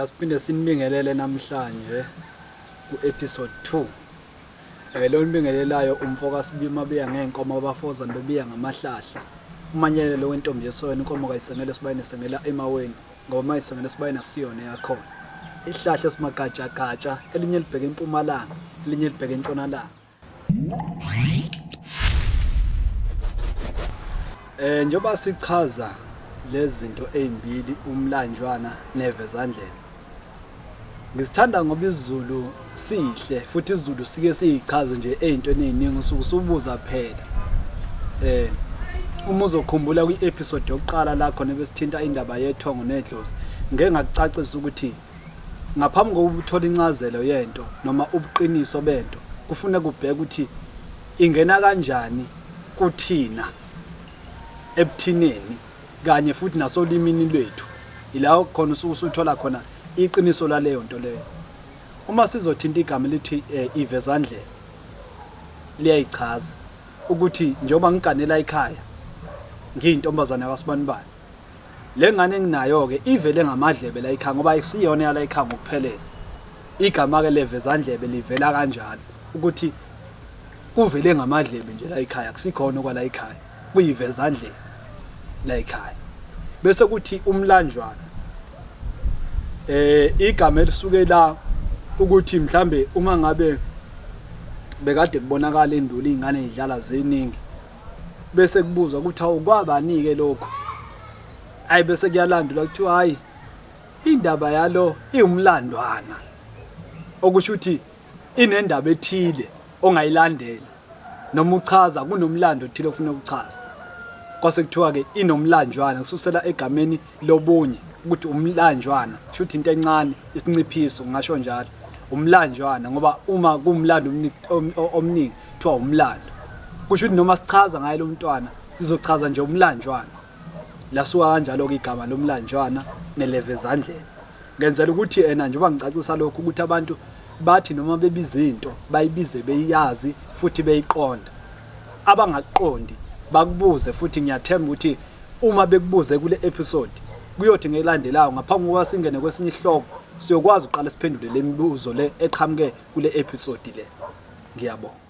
Asiphinde sinibingelele namhlanje ku-episode 2. Lo nibingelelayo umfoka Sibima beya ngeenkomo abafozana bebiya ngamahlahla. Umanyelelo wentombi yesoyeni inkomo kayisengele esibayeni isengela emaweni ngoba uma isengele esibayeni akusiyona eyakhona. Ihlahla esimagajagatsha elinye libheke empumalanga elinye libheke entshonalanga. Njengoba sichaza lezi zinto ezimbili umlanjwana nevezandlebe. Ngisithanda ngoba isiZulu sihle futhi isiZulu sike siyichaze nje ey'ntweni ey'ningi usuke usubuza phela. Uma uzokhumbula kwi-episode yokuqala la khona ebesithinta indaba yethongo nedlozi, ngike ngakucacisa ukuthi ngaphambi kokuba uthole incazelo yento noma ubuqiniso bento, kufuneka ubheke ukuthi ingena kanjani kuthina ebuthineni kanye futhi nasolimini lwethu. Ila khona usuke usuthola khona iqiniso laleyo nto leyo. Uma sizothinta igama elithi ivezandlebe, liyayichaza ukuthi njengoba ngiganela ekhaya ngiyintombazane yakwaSibanibani, le ngane enginayo-ke ivele ngamadlebe la ekhaya ngoba akusiyona yala ekhaya ngokuphelele. Igama-ke levezandlebe livela kanjalo ukuthi kuvele ngamadlebe nje la ekhaya, akusikhona okwala ekhaya, kuyivezandlebe la ekhaya. Bese kuthi umlanjwana, igama elisuke la ukuthi mhlambe uma ngabe bekade kubonakala endulo iy'ngane y'dlala ziningi, bese kubuzwa ukuthi hawu kwabani-ke lokhu, ayi bese kuyalandulwa kuthiwa hhayi indaba yalo iwumlandwana, okusho ukuthi inendaba ethile ongayilandela noma uchaza kunomlando othile ofuna ukuchaza. Kwase kuthiwa-ke inomlanjwana kususela egameni lobunye ukuthi umlanjwana kusho ukuthi into encane, isinciphiso ngingasho njalo, umlanjwana ngoba uma kuwumlando omningi kuthiwa umlando. Kusho ukuthi noma sichaza ngaye lo mntwana sizochaza nje umlanjwana. Lasuka kanjalo-ke igama lomlanjwana nelevezandlebe. Ngenzela ukuthi ena njengoba ngicacisa lokhu ukuthi abantu bathi noma bebiza into bayibize beyazi futhi beyiqonda. Abangaqondi bakubuze futhi ngiyathemba ukuthi uma bekubuze kule episode kuyothi ngelandelayo ngaphambi kokuba singene kwesinye isihloko siyokwazi ukuqala siphendule le mibuzo le eqhamuke kule episode le. Ngiyabonga.